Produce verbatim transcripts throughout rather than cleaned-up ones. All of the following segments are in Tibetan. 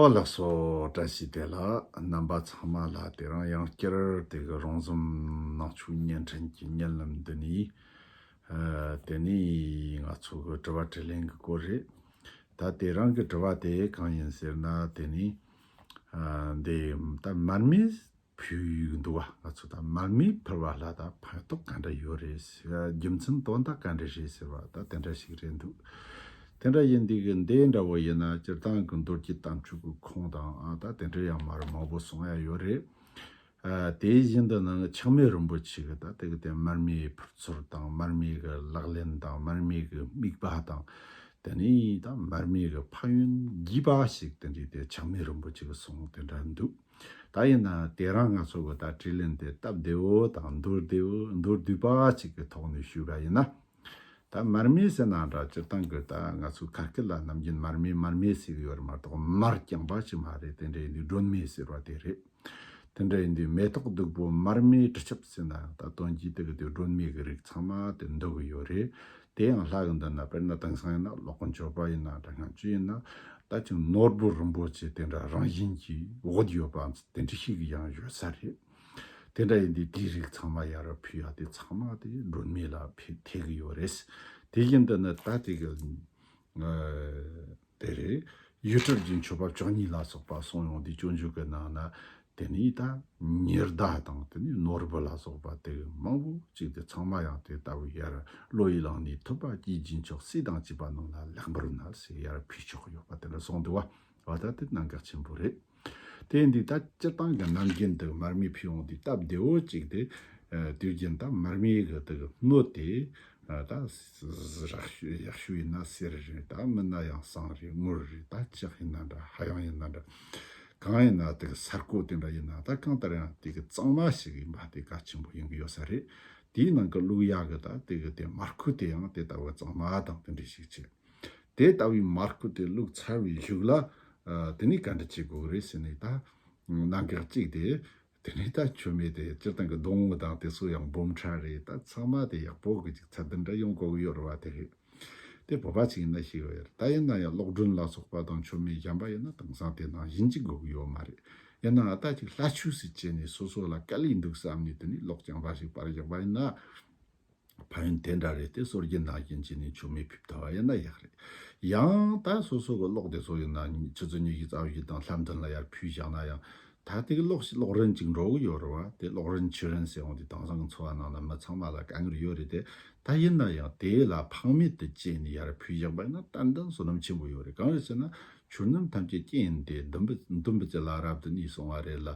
ཨོ་ལགས་སོ། བཀྲ་ཤིས་བདེ་ལེགས། རྣམ་པ་ཚང་མ་ལ་དེ་རིང་ཡང་བསྐྱར་དེ་གི་རོང་ཟོམ་ནང་ཆོས་བརྙན་འཕྲིན་གྱི་བརྙན་ལམ་འདི་ནས། ཨ། དེ་ནས་ང་ཚོ་གི་དྲི་བ་དྲིས་ལན་གྱི་སྐོར་རེད། ད་དེ་རིང་གི་དྲི་བ་དེ་གང་ཡིན་ཟེར་ན། དེ་ནས། ཨ། འདི་ད་མར་མེ་ཕུལ་ཡོད་འདུག་བ། ང་ཚོ་ད་མར་མེ་ཕུལ་བ་ལ་ད་ཕན་ཐོགས་ག་འདྲ་ཡོད་རེད་ཟེར། རྒྱུ་མཚན་དོན་དག་ག་འདྲ་རེད་ཟེར་བ་ད་དེ་འདྲ་ཞིག་རེད་འདུག། དེ་འདྲ་ཡིན་དུས་གི་འདི་འདྲ་བོ་ཡིན་ན། སྤྱིར་བཏང་གི་མདོ་སྒྱུ་དམ་ཆོས་ཀྱི་ཁུངས་དང་། ཨ། ད་དེ་འདྲ་ཡང་མར་མང་པོ་གསུང་ཡ་ཡོད་རེད། ཨ། དེ་བཞིན་དུ་ནང་ཆགས་མེད་རིན་པོ་ཆེ་གི་ད་དེ་གི་དེ་མར་མེའི་ཕུལ་ཚུལ་དང་། མར་མེ་གི་ལག་ལེན་དང་། མར་མེ་གི་དམིགས་པ་དང་། དེ་ནས་ད་མར་མེ་གི་ཕན་ཡོན་རྒྱས་པ་ཞིག་དེ་འདྲའི་དེ་ཆགས་མེད་རིན་པོ་ཆེ་གི་གསུང་དེ་འདྲ་འདུག། ད་ཡིན་ན་དེ་རིང་ང་ཚོ་གི་ད་དྲིས་ལན་དེ་སྟབས་བདེ་བོ་དང་མདོར་བདེ་བོ། མདོར་བསྡུས་པ་ཅིག་གི་ཐོག་ནས་ཞུས་པ་ཡིན་ན། ད་མར་མེ་ཟེར་ན་འདྲ། སྤྱིར་བཏང་གི་ད་ང་ཚོའི་ཁ་སྐད་ལ་ནམ་རྒྱུན་མར་མེ་མར་མེ་ཟེར་གི་ཡོད་རེད་མ་གཏོགས། མར་རྐྱང་པ་ཅིག་མ་རེད། དེ་འདྲ་ཡིན་དུས་སྒྲོན་མེ་ཟེར་བ་དེ་རེད། དེ་འདྲ་ཡིན་དུས་མེ་ཏོག་བདུག་སྤོས་མར་མེ་དྲི་ཆབ་ཟེར་ན། ད་དོན་གྱིས་དེ་གི་དེ་སྒྲོན་མེ་གི་རིགས་ཚང་མ་དེ་འདུ་གི་ཡོད་རེད། དེ་ཡང་ལྷ་གི་མདུན་ན། དཔེར་ན་དེང་སང་ཡིན་ན་གློག་གི་མཆོད་པ་ཡིན་ན་འདྲ། སྔ་ཕྱི་ཡིན་ན་ད་ཅིག་ནོར་བུ་རིན་པོ་ཆེ་དེ་འདྲ་རང་བཞིན་གྱིས་འོད་ཡོད་པ་དེ་འདྲ་ཞིག་ཡང་ཡོད་ས་རེད། དེ་འདྲ་ཡིན་དུས་དེའི་རིགས་ཚང་མ་ཡར་ཕུལ་ཡ་དེ་ཚང་མ་དེ་སྒྲོན་མེ་ལ་ཕུལ་ཐེབས་གི་ཡོད་རེད། དེ་བཞིན་དུ་ནི་ད་དེ་གི། ཨ། དེ་རེད། ཡུལ་སྲིད་ཀྱི་མཆོད་པ་བཅུ་གཉིས་ལ་སོགས་པ་གསུངས་ཡོང་དུས། སྤྱོད་འཇུག་གི་ནང་ན་དེ་ནས་ད་ཉི་ཟླ་དང་། དེ་ནས་ནོར་བུ་ལ་སོགས་པ་དེ་མང་པོ་ཅིག་དེ་ཚང་མ་ཡང་དེ་ལྟ་བུ་ཡར་བློ་ཡི་ལམ་ནས་ཐོབ་པ་སྐྱེས་རྒྱུ་མཆོག། སྲིད་དང་བཅས་པ་རྣམས་ལ་ལེགས་འབུལ་ན་ཟེར་ཡར་ཕུལ་ཆོག་ཡོད་པ་དེ་འདྲ་གསུངས་འདུག་བ། འོ་ད་དེ་གནད་འགག་ཆེན་པོ་རེད། དེ་ཡིན་དུས་ད་སྤྱིར་བཏང་གི་ནམ་རྒྱུན་དུ་མར་མེ་ཕུལ་ཡོང་དུས་སྟབས་བདེ་བོ་ཅིག་དེ། ཨ། དུས་རྒྱུན་ད་མར་མེ་གི་དེ་གི་སྣོད་དེ། ཨ། ད་རག་ཤུ་ཡག་ཤུ་ཡིན་ན་གསེར་རེད། ད་མིན་ན་ཡང་ཟངས་རེད། དངུལ་རེད། ད་ལྕགས་ཡིན་ན་འདྲ། ཧ་ཡང་ཡིན་ན་འདྲ། གང་ཡིན་ན་དེ་གི་སེར་ཀོ་དེ་འདྲ་ཡིན་ན། ད་གང་ལྟར་ཡང་དེ་གི་གཙང་མ་ཞིག་ཡིན་པ་དེ་གལ་ཆེན་པོ་ཡིན་གི་ཡོད་ས་རེད། དེའི་ནང་གི་བླུག་ཡག་གི་ད་དེ་གི་དེ་མར་ཁུ་དེ་ཡང་དེ་ལྟ་བུ་གཙང་མ་དང་དེ་འདྲ་ཞིག་བྱེད། དེ་ལྟ་བུའི་མར་ཁུ་དེ་བླུགས་ཚར་བའི་གཞུག་ལ། ཨ། དེ་ནས་ག་འདྲ་བྱེད་དགོས་རེད་ཟེར་ནས། ད་གནད་འགག་གཅིག་དེ། དེ་ནས་ད་མཆོད་མེ་དེ་སྤྱིར་བཏང་གི་སྡོང་བོ་དང་དེ་ཚོ་ཡང་འབུམ་ཕྲག་རེད། ད་ཚང་མ་དེ་ཡག་པོ་གི་ཅིག་ཚད་ལྡན་འདྲ་ཡོང་དགོས་ཀྱི་ཡོད་རེད་བ། དེ་རེད། དེ་བོད་པ་ཅིག་ཡིན་ན་ཤེས་ཡོད་རེད། ད་ཡིན་ན་ཡང་གློག་སྒྲོན་ལ་སོགས་པ་དང་མཆོད་མེ་གཞན་པ་ཡིན་ན་དེང་སང་དེ་ནང་བཞིན་ཅིག་དགོས་ཀྱི་ཡོད་མ་རེད། ཡིན་ནའང་ད་ཅིག་སླ་ཆོས་སུ་བྱས་ནས་སོ་སོ་ལ་དཀའ་ལས་འདུག་བསམ་ནས་དེ་ནས་གློག་རྐྱང་པ་ཞིག་པར་བཞག་པ་ཡིན་ན། ཕན་ཡོན་དེ་འདྲ་རེད། དེ་སྲོལ་རྒྱུན་ནང་བཞིན་བྱས་ནས་མཆོད་མེ་ཕུལ་ཐུབ་པ་ཡིན་ན་ཡག་རེད། ཡང་ད་སོ་སོ་གི་གློག་དེ་ཚོ་ཡིན་ན་ཆུ་ཚོད་ཉི་ཤུ་རྩ་བཞི་དང་ལྷ་མདུན་ལ་ཡར་ཕུལ་བཞག་ན་ཡང་། ད་དེ་གི་གློག་ཞིག་གློག་རིན་ཅིག་འགྲོ་གི་ཡོད་རེད་བ། དེ་གློག་རིན་ཆུ་རིན་ཟེར་འོང་དུས་དེང་སང་གི་འཚོ་བ་ནང་ལ་མི་ཚང་མ་ལ་དཀའ་ངལ་ཡོད་རེད་དེ། ད་ཡིན་ན་ཡང་དེ་ལ་ཕངས་མེད་དུ་བྱས་ནས་ཡར་ཕུལ་བཞག་པ་ཡིན་ན་ཏན་ཏན་བསོད་ནམས་ཆེན་པོ་ཡོད་རེད། གང་རེད་ཟེར་ན། ཆོས་རྣམས་ཐམས་ཅད་རྐྱེན་ཡིན་ཏེ། འདུན་པའི་འདུན་པའི་ཚེ་ལ་རབ་ཏུ་གནས་གསུངས་པ་རེད་ལ།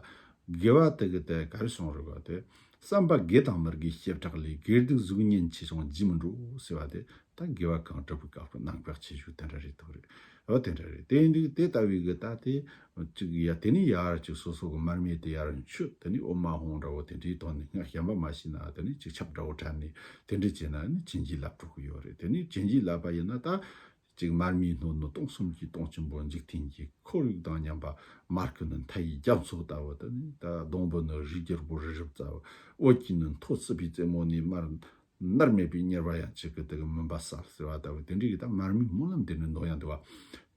དགེ་བ་དེ་གི་དེ་ག་རེ་གསུངས་རེད་བ། དེ་བསམ་པ་དགེ་དང་མི་དགེའི་བྱེ་བྲག་ལས། དགེ་སྡིག་གཟུགས་བརྙན་ཆེ་ཆུང་རྗེས་མི་འགྲོ་ཟེར་བ་དེ། ད་དགེ་བ་གང་བསྒྲུབ་པའི་སྐབས་སུ་གནད་འགག་ཆེ་ཤོས་དེ་འདྲ་རེད་འདུག་རེད། འོ་དེ་འདྲ་རེད། དེ་ཡིན་དུས་དེ་ལྟ་བུའི་གི་ད་དེ་ཅིག་ཡ། དེ་ནས་ཡར་ཅིག་སོ་སོ་གི་མར་མེ་དེ་ཡར་མཆོད། དེ་ནས་འོ་མ་ཧོང་འདྲ་བོ་དེ་འདྲའི་ཐོག་ནས། སྔགས་གཞན་པ་མ་ཤེས་ན་དེ་ནས་ཅིག་ཆབ་འདྲ་བོ་དྲངས་ནས་དེ་འདྲ་བྱས་ན་ནི་བྱིན་གྱིས་བརླབས་འགྲོ་གི་ཡོད་རེད། དེ་ནས་བྱིན་གྱིས་བརླབས་པ་ཡིན་ན་ད། གཅིག་མར་མེའི་སྣོད་ནི་སྟོང་གསུམ་གྱི་སྟོང་ཆེན་པོ་འཇིག་རྟེན་གྱི་ཁོར་ཡུག་དང་མཉམ་པ། མར་ཁུ་ནི་མཐའ་ཡས་རྒྱ་མཚོ་ལྟ་བུ་དེ་ནི། ད་སྡོང་བུ་ནི་རིགས་རྒྱལ་པོ་རི་རབ་ལྟ་བུ། འོད་ཀྱིས་ནི་མཐོ་སྲིད་པའི་རྩེ་མོ་ནས། མར་མནར་མེད་པའི་མྱུར་བ་ཡང་ཅིག་གི་དེ་གི་མུན་པ་བསལ་ཟེར་བ་ལྟ་བུ་དེ་འདྲའི་གི་ད་མར་མེའི་སྨོན་ལམ་དེ་འདྲ་འདོན་ཡང་འདུག་བ།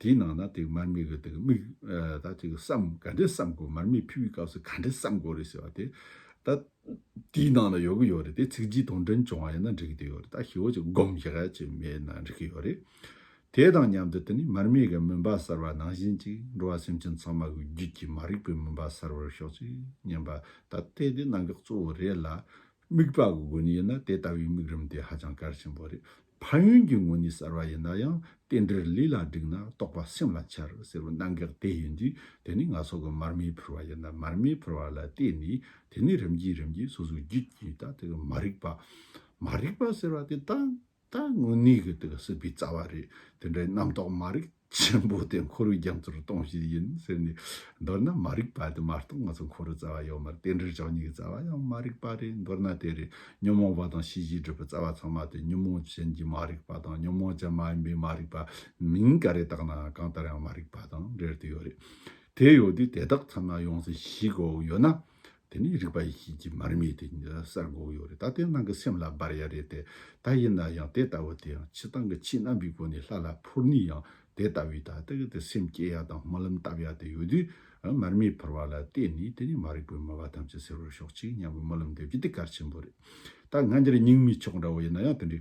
དེའི་ནང་ན་དེ་མར་མེ་གི་དེ་གི་དམིགས། ཨ། ད་ཅིག་བསམ་ག་འདྲས་བསམ་དགོས། མར་མེ་ཕུལ་བའི་སྐབས་སུ་ག་འདྲས་བསམ་དགོས་རེད་ཟེར་བ་དེ། ད་དེའི་ནང་ན་ཡོད་གི་ཡོད་རེད། དེ་ཚིག་རྗེས་དོན་དྲན་བྱུང་བ་ཡིན་ན་འགྲིག་གི་ཡོད་རེད། ད་ཞེ་པོ་ཅིག་སྒོམ་བཞག་ཡ་ཅིག་མེད་ན་འགྲིག་གི་ཡོད་རེད། དེ་དང་མཉམ་དུ་དེ་ནི་མར་མེ་གི་མུན་པ་བསལ་བ་ནང་བཞིན་ཅིག་འགྲོ་བ་སེམས་ཅན་ཚང་མ་གི་རྒྱུད་ཀྱི་མ་རིག་པའི་མུན་པ་བསལ་བར་ཤོག་ཅིག་སྙམ་པ། ད་དེ་དེ་གནད་འགག་གཙོ་བོ་རེད་ལ། དམིགས་པ་གི་སྒོ་ནས་ཡིན་ན་དེ་ལྟ་བུའི་དམིགས་རིམ་དེ་ཧ་ཅང་གལ་ཆེན་པོ་རེད། ཕན་ཡོན་གྱི་ངོས་ནས་བསལ་བ་ཡིན་ན་ཡང་། རྟེན་འབྲེལ་ལུས་ལ་བསྒྲིགས་ན། རྟོགས་པ་སེམས་ལ་འཆར་ཟེར་བའི་གནད་འགག་དེ་ཡིན་དུས། དེ་ནི་ང་ཚོ་གི་མར་མེ་ཕུལ་བ་ཡིན་ན། མར་མེ་ཕུལ་བ་ལ་བརྟེན་ནས་དེ་ནི་རིམ་གྱིས་རིམ་གྱིས་སོ་སོའི་རྒྱུད་ཀྱི་ད་དེ་གི་མ་རིག་པ། མ་རིག་པ་ཟེར་བ་དེ་ད། ད་དངོས་གནས་ཀྱི་དེ་གི་སྲིད་པའི་རྩ་བ་རེད། དེ་འདྲའི་རྣམ་རྟོག་མ་རིག་ཆེན་པོ་དེ་འཁོར་བའི་རྒྱ་མཚོར་ལྟུང་བྱེད་ཡིན་ཟེར་ནས། མདོར་ན་མ་རིག་པ་དེ་མ་གཏོགས་ང་ཚོ་འཁོར་བའི་རྩ་བ་ཡོད་མ་རེད། རྟེན་འབྲེལ་བཅུ་གཉིས་ཀྱི་རྩ་བ་ཡང་མ་རིག་པ་རེད། མདོར་ན་དེ་རེད། ཉོན་མོངས་པ་དང་ཤེས་བྱའི་སྒྲིབ་པའི་རྩ་བ་ཚང་མ་དེ་ཉོན་མོངས་ཅན་གྱི་མ་རིག་པ་དང་། ཉོན་མོངས་ཅན་མ་ཡིན་པའི་མ་རིག་པ། མིང་ག་རེ་བཏགས་ན་གང་ལྟར་ཡང་མ་རིག་པ་དང་འབྲེལ་ཏེ་ཡོད་རེད། དེ་ཡོད་དུས་དེ་དག་ཚང་མ་ཡོངས་སུ་ཞི་དགོས་ཡོད་ན། དེ་ནས་རིག་པ་ཡེ་ཤེས་ཀྱི་མར་མེ་དེ་གསལ་དགོས་ཡོད་རེད། ད་དེ་ནང་གི་སེམས་ལ་འབར་ཡ་རེད་དེ། ད་ཡིན་ན་ཡང་དེ་ལྟ་བུ་དེ་ཡང་སྤྱིར་བཏང་གི་ཆོས་རྣམ་པའི་སྒོ་ནས་ལྷ་ལ་ཕུལ་ནས་ཡང་ དེ་ལྟ་བུའི་ད་ལྟ་གི་དེ་སེམས་བསྐྱེད་ཡ་དང་སྨོན་ལམ་བཏབ་ཡ་དེ་ཡོད་དུས། ཨ། མར་མེ་ཕུལ་བ་ལ་བརྟེན་ནས་དེ་ནས་མ་རིག་པའི་མུན་པ་ཐམས་ཅད་སེལ་བར་ཤོག་ཅིག་སྙམ་པའི་སྨོན་ལམ་འདེབས་རྒྱུ་དེ་གལ་ཆེན་པོ་རེད། ད་སྔ་འགྱུར་རྙིང་མའི་ཕྱོགས་འདྲ་བོ་ཡིན་ན་ཡང་དེ་འདྲའི་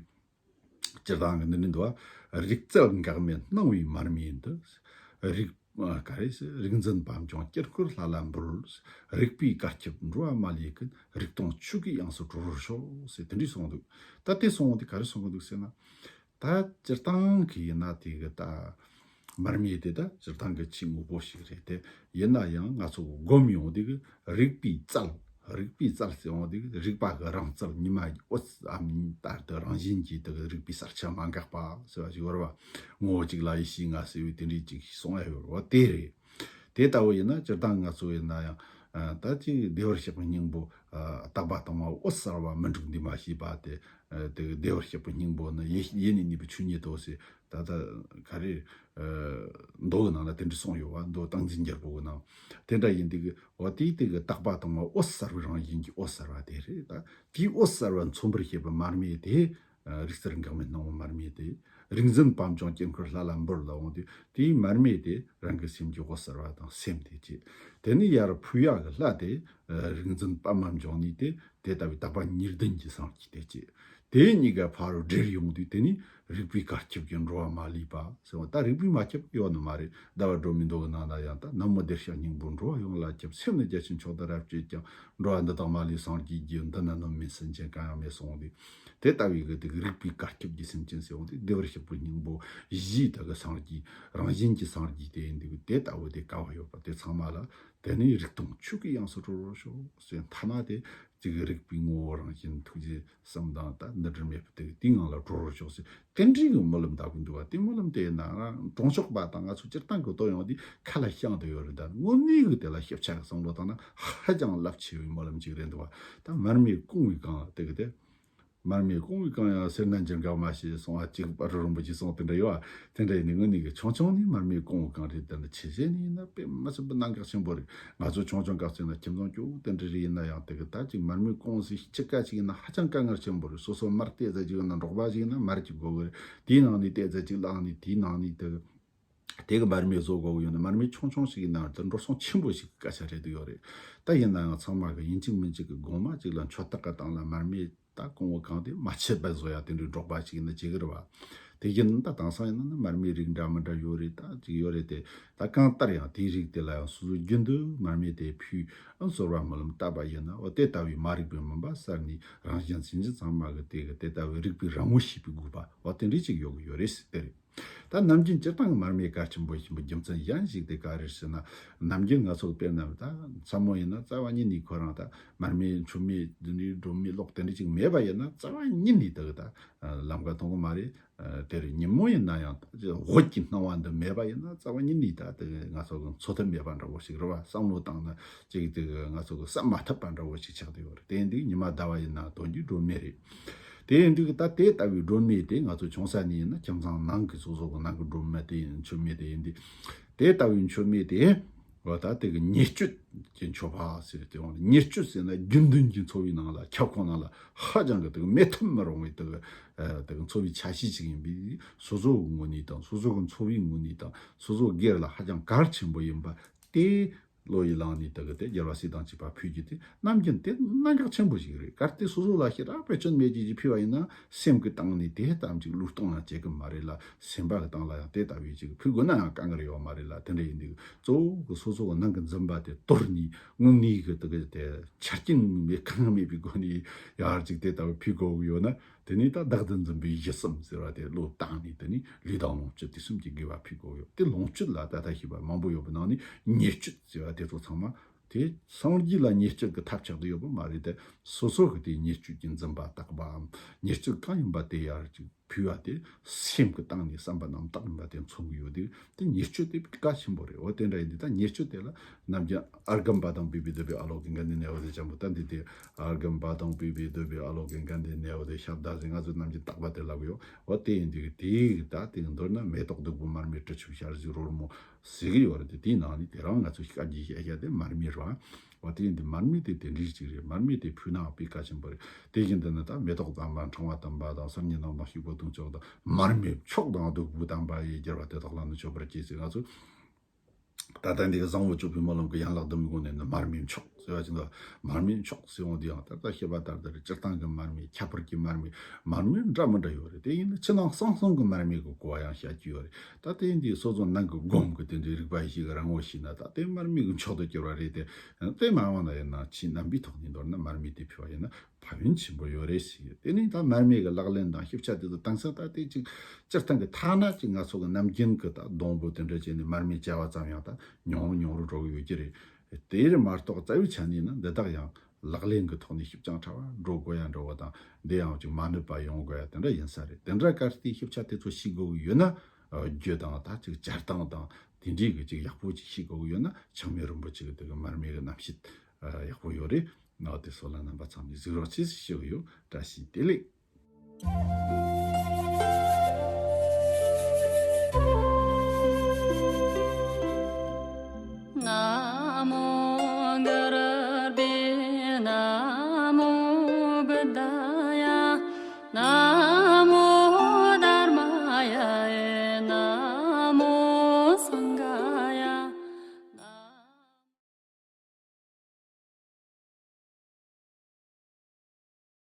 སྤྱིར་བཏང་གི་འདི་འདྲ་འདུག་བ། རིག་རྩལ་འགག་མེད་སྣང་བའི་མར་མེ་འདི། རིག་ཨ། ག་རེ་ཟེར། རིག་འཛིན་པད་འབྱུང་དཀྱིལ་འཁོར་ལྷ་ལ་འབུལ། རིག་པའི་གར་ཁྱབ་འགྲོ་བ་མ་ལུས་ཀུན། རིག་སྟོང་ཆོས་ཀྱི་དབྱིངས་སུ་གྲོལ་བར་ཤོག་ཟེར་དེ་འདྲའི་གསུངས་འདུག་ད་དེ་གསུངས་འདི་ག་རེ་གསུངས་འདུག་ཟེར་ན། ད་སྤྱིར་བཏང་གི་ཡིན་ན་དེ་གི་ད་མར་མེ་དེ་ད་སྤྱིར་བཏང་གི་ཆོས་དངོས་པོ་ཞིག་རེད་དེ། ཡིན་ན་ཡང་ང་ཚོ་སྒོམ་ཡོང་དུས་གི་རིག་པའི་རྩལ། རིག་པའི་རྩལ་ཟེར་ཡོང་དུས་གི་རིག་པ་གི་རང་རྩལ། ཉི་མ་འོད་ཨ་ནི་ལྟར་དུ་རང་བཞིན་གྱིས་དེ་གི་རིག་པའི་གསལ་ཆ་མ་འགགས་པ་ཟེར་བ་ཞིག་ཡོད་རེད་བ། ངོ་བོ་གཅིག་ལ་ཡེ་ཤེས་ལྔ་ཟེར་བའི་དེ་འདྲའི་ཅིག་གསུང་ཡ་ཡོད་རེད་བ། དེ་རེད། དེ་ལྟ་བུ་ཡིན་ན་སྤྱིར་བཏང་ང་ཚོ་ཡིན་ན་ཡང་ཨ། ད་ཅིག་བདེ་བར་གཤེགས་པའི་སྙིང་པོ། ཨ། རྟག་པ་དང་བ་འོད་གསལ་བ་མི་འཁྲུགས་འདུས་མ་བྱས་པ་དེ། ཨ། དེ་བདེ་བར་གཤེགས་པའི་སྙིང་པོ་ནི་ཡེ་ཡེ་ནས་གནས་པའི་ཆོས་ཉིད་དོ་ཟེར། ད་ལྟ་ག་རེ། ཨ། མདོ་གི་ནང་ལ་དེ་འདྲ་གསུངས་ཡོད་བ། མདོ་སྟངས་འཛིན་རྒྱལ་པོ་གི་ནང་། དེ་འདྲ་ཡིན་དུས་གི་འོ་དེའི་དེ་གི་རྟག་པ་དང་བ་འོད་གསལ་བའི་རང་བཞིན་གྱི་འོད་གསལ་བ་དེ་རེད། ད་དེའི་འོད་གསལ་བ་མཚོན་པར་བྱེད་པའི་མར་མེ་དེ། ཨ། རིག་རྩལ་འགག་མེད་སྣང་བ་མར་མེ་དེ། རིག་འཛིན་པད་འབྱུང་དཀྱིལ་འཁོར་ལྷ་ལ་འབུལ་ལ་འོང་དུས་དེའི་མར་མེ་དེ་རང་གི་སེམས་ཀྱི་འོད་གསལ་བ་དང་སེམས་དེ་བྱས། དེ་ནས་ཡར་ཕུལ་ཡག་གི་ལྷ་དེ། ཨ། རིག་འཛིན་པདྨ་འབྱུང་གནས་དེ། དེ་ལྟ་བུའི་དག་པ་གཉིས་ལྡན་གྱི་སངས་རྒྱས་དེ་བྱས། དེ་གཉིས་ཀ་ཕ་རོལ་བསྒྲལ་ཡོང་དུས་དེ་ནས་རིག་པའི་གར་ཁྱབ་ཀྱིས་འགྲོ་བ་མ་ལུས་པ་ཟེར་བ། ད་རིག་པས་མ་ཁྱབ་ཡོད་ནི་མ་རེད། ཟླ་བ་སྒྲོན་མེའི་མདོ་གི་ནང་ན་ཡང་ད་ན་མོ་བདེར་གཤེགས་སྙིང་པོ་འགྲོ་བ་ཡོངས་ལ་ཁྱབ། སེམས་ནི་རྒྱ་ཆེན་མཆོག་ཏུ་རབ་བསྐྱེད་ཀྱང་། འགྲོ་བ་འདི་དག་མ་ལུས་སངས་རྒྱས་རྒྱུ། འདི་ན་གནོད་མེད་སེམས་ཅན་གང་ཡང་མེད་གསུངས་ཏེ། དེ་ལྟ་བུའི་གི་དེ་གི་རིག་པའི་གར་ཁྱབ་ཀྱི་སེམས་ཅན་ཟེར་བ་དེ་བདེ་བར་གཤེགས་པའི་སྙིང་པོ་བཞིའི་དག་གི་སངས་རྒྱས། རང་བཞིན་གྱི་སངས་རྒྱས་དེ་ཡིན་དུས་དེ་ལྟ་བུ་དེ་ག་བ་ཡོད་པ་དེ་ཚང་མ་ལ། དེ་ནས་རིག་སྟོང་ཆོས་ཀྱི་དབྱིངས་སུ་གྲོལ་བར་ཤོག་ཟེར། ཐ་ན་དེ་གཅིག་རིག་པའི་ངོ་བོ་རང་བཞིན་ཐུགས་རྗེ་བསམ་དང་ད་འདི་འདྲ་མེད་པ་དེ་དེའི་ངང་ལ་གྲོལ་བར་ཤོག་ཟེར། དེ་འདྲའི་གི་སྨོན་ལམ་བཏབ་གི་འདུག་བ། དེ་སྨོན་ལམ་དེ་ཡིན་ན་གྲོང་ཆོག་པ་དང་ང་ཚོ་སྤྱིར་བཏང་གི་བཏོན་ཡོང་དུས་ཁ་ལ་བཤད་དུ་ཡོད་རེད། ད་དངོས་གནས་གི་དེ་ལ་ཞིབ་ཆ་གི་བསམ་བློ་བཏང་ན་ཧ་ཅང་རླབས་ཆེ་བའི་སྨོན་ལམ་ཅིག་རེད་འདུག་བ། ད་མར་མེ་བཀང་བའི་སྒང་ལ་དེ་གི་དེ། མར་མེ་བཀང་བའི་སྒང་ཡང་སེར་སྣ་འགྱུར་འགག་མ་ཞེས་གསུངས་པ་གཅིག་པ་རུ་རིན་པོ་ཆེས་གསུངས་དེ་འདྲ་ཡོད་བ། དེ་འདྲ་ཡིན་ནི་དངོས་གནས་ཀྱི་ཆུང་ཆུང་ནས་མར་མེ་བཀང་བའི་སྒང་རེད། དེ་འདྲ་ཆེ་ཆེ་ནས་ཡིན་ན་དཔེ་མི་སྲིད་པའི་གནད་འགག་ཆེན་པོ་རེད། ང་ཚོ་ཆུང་ཆུང་སྐབས་ཚོད་ན་ཁྱིམ་ཚང་ཅུང་དེ་འདྲ་རེ་ཡིན་ན་ཡང་དེ་གི་ད་ཅིག་མར་མེ་བཀང་ཟིག་ཅི་ག་ཅིག་ཡིན་ན་ཧ་ཅང་དཀའ་ངལ་ཆེན་པོ་རེད། སོ་སོ་མར་བལྟས་ཙམ་ཅིག་ཡིན་ན་འབྲོག་པ་ཞིག་ཡིན་ན་མར་གྱི་སྒོ་གི་རེད། དེའི་ནང་ནས་བལྟས་ཙམ་ཅིག་བླངས་ནས་དེའི་ནང་ནས་དེ་གི་དེ་གི་མར་མེ་བཟོ་དགོས་ཀྱི་ཡོད་ན་མར་མེ་ཆུང་ཆུང་ཞིག་ཡིན་ན་ད་འགྲོ་སོང་ཆེན་པོ་ཞིག་གི་སྐད་ཆ་རེད་འདུག་ཡོད་རེད། ད་ཡིན་ན་ཡང་ཚང་མ་གི་ཡིན་གཅིག་མིན་གཅིག་གི་དགོང་མོ་གཅིག་ལ་མཆོད་རྟགས་གི་སྟེང་ལ་མར་མེ་ད་བཀང་བ་གང་དེ་མ་ཆད་པ་བཟོ་ཡ་དེ་འདྲའི་འབྲོག་པ་ཞིག་ཡིན་ན་བྱེད་གི་རེད་བ། དེ་བཞིན་ད་དེང་སང་ཡིན་ན་མར་མེའི་རིགས་འདྲ་མི་འདྲ་ཡོད་རེད། ད་ཅིག་ཡོད་རེད་དེ། ད་གང་ལྟར་ཡང་དེའི་རིགས་དེ་ལ་ཡང་སོ་སོ་རྒྱུན་དུ་མར་མེ་དེ་ཕུལ་ཨང་གསོལ་བ་སྨོན་ལམ་བཏབ་པ་ཡིན་ན་འོ་དེ་ལྟ་བུའི་མ་རིག་པའི་མུན་པ་སེལ་ནས་རང་གཞན་སེམས་ཅན་ཚང་མ་གི་དེ་གི་དེ་ལྟ་བུའི་རིག་པའི་རང་ངོ་ཤེས་པའི་དགོས་པ་འོ་དེ་འདྲའི་ཅིག་ཡོད་གི་ཡོད་རེད་ཟེར་དེ་རེད། ད་ནམ་རྒྱུན་སྤྱིར་བཏང་གི་མར་མེ་གལ་ཆེན་པོ་ཡིན་པའི་རྒྱུ་མཚན་གཞན་ཞིག་དེ་ག་རེ་རེད་ཟེར་ན། ནམ་རྒྱུན་ང་ཚོ་དཔེར་ན་ད་མཚན་མོ་ཡིན་ན་རྩ་བ་ཉིད་ནས་ཁོ་རང་ད་མར་མེ་མཆོད་མེ་འདི་འདྲའི་སྒྲོན་མེ་གློག་དེ་འདྲ་ཅིག་མེད་པ་ཡིན་ན་རྩ་བ་ཉིད་ནས་དེ་གི་ད་ལམ་ཁ་མཐོང་གི་མ་རེད། དེར་ཉིན་མོ་ཡིན་ན་ཡང་འོད་ཀྱི་སྣང་བ་འདི་མེད་པ་ཡིན་ན་རྩ་བ་ཉིད་ནས་ད་དེ་གི་ང་ཚོ་གི་འཚོ་ཐབས་མེད་པ་འདྲ་བོ་ཞིག་རེད་བ། བསམ་བློ་བཏང་ན་ཅིག་དེ་གི་ང་ཚོ་གི་བསམ་མ་ཐུབ་པ་འདྲ་བོ་ཞིག་ཆགས་བསྡད་ཡོད་རེད། དེ་ཡིན་དུས་ཉི་མ་ཟླ་བ་ཡིན་ན་དོན་གྱི་སྒྲོན་མེ་རེད། དེ་ཡིན་དུས་ད་དེ་ལྟ་བུའི་སྒྲོན་མེ་དེ་ང་ཚོ་ཆུང་ས་ནས་ཡིན་ན་ཁྱིམ་ཚང་ནང་གི་སོ་སོ་གི་ནང་གི་སྒྲོན་མེ་དེ་ཡིན། མཆོད་མེ་དེ་ཡིན་དུས་དེ་ལྟ་བུའི་མཆོད་མེ་དེ་འོ་ད་དེ་གི་ཉེར་སྤྱོད་ཀྱི་མཆོད་པ་ཟེར་དེ་འོང་ལ། ཉེར་སྤྱོད་ཟེར་ན་རྒྱུན་ལྡན་གྱི་འཚོ་བའི་ནང་ལ་ཁྱབ་ཁོངས་ནང་ལ་ཧ་ཅང་གི་དེ་གི་མེད་ཐབས་མི་རུང་བའི་དེ་གི་དེ་གི་འཚོ་བའི་ཆ་ཤས་ཅིག་ཡིན་པས་སོ་སོ་གི་ངོས་ནས་དང་སོ་སོ་གི་འཚོ་བའི་ངོས་ནས་དང་སོ་སོ་སྒེར་ལ་ཧ་ཅང་གལ་ཆེན་པོ་ཡིན་པ་དེ། བློ་ཡིས་བླངས་ནས་དེ་གི་དེ་རྒྱལ་བ་སྲས་དང་བཅས་པ་ཕུལ་རྒྱུ་དེ་ནམ་རྒྱུན་དེ་གནད་འགག་ཆེན་པོ་ཞིག་རེད། གལ་ཏེ་སོ་སོ་ལ་ཞེ་དྲག་བེད་སྤྱོད་མེད་རྒྱུ་ཞིག་ཕུལ་བ་ཡིན་ན་སེམས་ཀྱི་སྟེང་ནས་དེ་ལྟ་བུ་ཅིག་བློས་གཏོང་ཡང་བྱེད་གི་མ་རེད་ལ། སེམས་པ་གི་སྟེང་ལ་ཡང་དེ་ལྟ་བུ་ཅིག་ཕུལ་དགོས་ན་ཡང་དཀའ་ངལ་ཡོད་མ་རེད་ལ། དེ་འདྲ་ཡིན་དུས་གཙོ་བོ་གི་སོ་སོ་གི་ནང་གི་འཛིན་པ་དེ་དོར་ནས་དངོས་གནས་གི་དེ་གི་དེ་ཆ་རྐྱེན་མེད་གང་མེད་པའི་སྒོ་ནས་ཡར་ཅིག་དེ་ལྟ་བུ་ཕུལ་དགོས་གི་ཡོད་ན། དེ་ནས་ད་བདག་ཏུ་འཛིན་པའི་གཞི་གསུམ་ཟེར་བ་དེ་བློས་བཏང་ནས་དེ་ནས་ལུས་དང་ལོངས་སྤྱོད་དུས་གསུམ་གྱི་དགེ་བ་ཕུལ་དགོས་ཡོད། དེ་ལོངས་སྤྱོད་ལ་ད་ལྟ་ཞེས་པ་མང་པོ་ཡོད་པའི་ནང་ནས་ཉེར་སྤྱོད་ཟེར་བ་དེ་ཚོ་ཚང་མ་དེ་སངས་རྒྱས་ལ་ཉེར་སྤྱོད་ཀྱི་ཐབས་ཆག་ཏུ་ཡོད་པ་མ་རེད་དེ། སོ་སོ་གི་དེ་ཉེར་སྤྱོད་ཀྱི་འཛིན་པ་དག་པའམ་ཉེར་སྤྱོད་གང་ཡིན་པ་དེ་ཡར་ཅིག་ཕུལ་བ་དེ་སེམས་ཀྱི་སྟེང་ནས་བསམ་པ་རྣམ་དག་ཡིན་པ་དེ་མཚོན་གྱི་ཡོད་དེ། དེ་ཉེར་སྤྱོད་དེ་གལ་ཆེན་པོ་རེད། འོ་དེ་འདྲ་ཡིན་དུས་ད་ཉེར་སྤྱོད་དེ་ལ་ནམ་རྒྱུན་ཨརྒྷཾ་བ་དཱཾ་པུཥྤེ་དྷཱུ་པེ་ཨཱ་ལོ་ཀེ་གནྡྷེ་ནེ་ཝ་དྷཱུ་ཅམ་བུ་ཏ་འདི་དེ། ཨརྒྷཾ་བ་དཱཾ་པུཥྤེ་དྷཱུ་པེ་ཨཱ་ལོ་ཀེ་གནྡྷེ་ནེ་ཝ་དྷཱུ་ཤབྡ་ཟེར་ང་ཚོ་ནམ་རྒྱུན་བཏགས་པ་དེ་ལབ་ཡོད། འོ་དེ་ཡིན་དུས་དེ་ད་དེ་མདོར་ན་མེ་ཏོག་བདུག་སྤོས་མར་མེ་དྲི་ཆབ་ཞལ་གཟིགས་རོལ་མོ་ཟེར་གི་ཡོད་རེད་དེ། དེའི་ནང་ནས་དེ་རང་ང་ཚོ་ཤ་རྒྱུ་ཤ་རྒྱ་དེ་མར་མེ་རེད་བ། འོ་དེ་ཡིན་དུས་མར་མེ་དེ་དེ་འདྲའི་ཅིག་རེད། མར་མེ་དེ་ཕུལ་ན་དཔེ་གལ་ཆེན་པོ་རེད། དེ་བཞིན་དུ་ནི་ད་མེ་ཏོག་དམ་པ་འཕྲེང་བ་དམ་པ་དང་གསེར་གྱི་མདངས་དང་ཕྱུག་པོ་དུང་ཕྱུར་དང་མར་མེ་མཆོག་དང་བདུག་སྤོས་དམ་པ་ཡི་སྦྱར་བ་དེ་དག་ལ་ནི་མཆོད་པར་བགྱི་ཟེར། ང་ཚོས་ད་ལྟ་འདི་གི་བཟང་པོ་སྤྱོད་པའི་སྨོན་ལམ་གྱི་ཡན་ལག་བདུན་མའི་སྒོ་ནས་ནི་མར་མེ་མཆོག་ཟེར་བ་ཅིག་འདུག་མར་མེ་མཆོག་ཟེར་འོང་དུས་ཡང་ད་ལྟ་བཤད་པ་ལྟར་དུ་སྤྱིར་བཏང་གི་མར་མེ། ཁྱད་པར་གྱི་མར་མེ། མར་མེ་འདྲ་མི་འདྲ་ཡོད་རེད། དེ་ཡིན་ན་ཕྱི་ནང་གསང་གསུམ་གྱི་མར་མེ་གི་གོ་བ་ཡང་བཤད་ཀྱི་ཡོད་རེད། ད་དེ་ཡིན་དུས་སོ་སོ་ནང་གི་སྒོམ་གྱི་དེ་འདྲའི་རིག་པ་ཞིག་རང་ངོ་ཤེས་ན་ད་དེ་མར་མེ་གི་མཆོག་ཏུ་གྱུར་བ་རེད་དེ། དེ་མ་འོངས་ན་ཡིན་ན་ཆོས་རྣམ་པའི་ཐོག་ནས་མདོར་ན་མར་མེ་དེ་ཕུལ་བ་ཡིན་ན་ཕན་ཡོན་ཆེན་པོ་ཡོད་རེད་ཟེར། དེ་ནས་ད་མར་མེ་གི་ལག་ལེན་དང་ཤེས་བྱ་དེ་ཚོ་དེང་སང་ད་དེ་ཅིག་སྤྱིར་བཏང་གི་ཐ་ན་ཅིག་ང་ཚོ་གི་ནམ་རྒྱུན་གི་ད་སྡོང་པོ་དེ་འདྲ་བྱས་ནས་མར་མེ་བཅའ་བ་ཙམ་ཡང་ད་ཉུང་རུ་ཉུང་རུ་འགྲོ་གི་ཡོད་ཀྱི་རེད། དེ་རེད་མ་གཏོགས་རྩ་བའི་ཆ་ནས་ནི་འདི་དག་ཡང་ལག་ལེན་གྱི་ཐོག་ནས་ཞིབ་ཅིང་ཕྲ་བ་འགྲོ་དགོས་ཡ་འགྲོ་བ་དང་། འདི་ཡང་ཅིག་མ་ནུབ་པ་ཡོང་དགོས་ཡ་དེ་འདྲ་ཡིན་ས་རེད། དེ་འདྲ་གལ་ཏེ་ཤེས་བྱ་དེ་ཚོ་ཤེས་དགོས་ཀྱི་ཡོད་ན། རྒྱུ་དང་ད་ཅིག་སྦྱར་སྟངས་དང་དེ་འདྲའི་གི་ཅིག་ཡག་པོ་ཅིག་ཤེས་དགོས་ཀྱི་ཡོད་ན། འཆི་མེད་རིན་པོ་ཆེ་གི་དེ་གི་མར་མེ་གི་རྣམ་བཤད་ཡག་པོ་ཡོད་རེད། ཨ་དེ་ཚོ་ལ་རྣམ་པ་ཚང་མས་གཟིགས་རོགས་གྱིས་ཞུ་གི་ཡོད། བཀྲ་ཤིས་བདེ་ལེགས།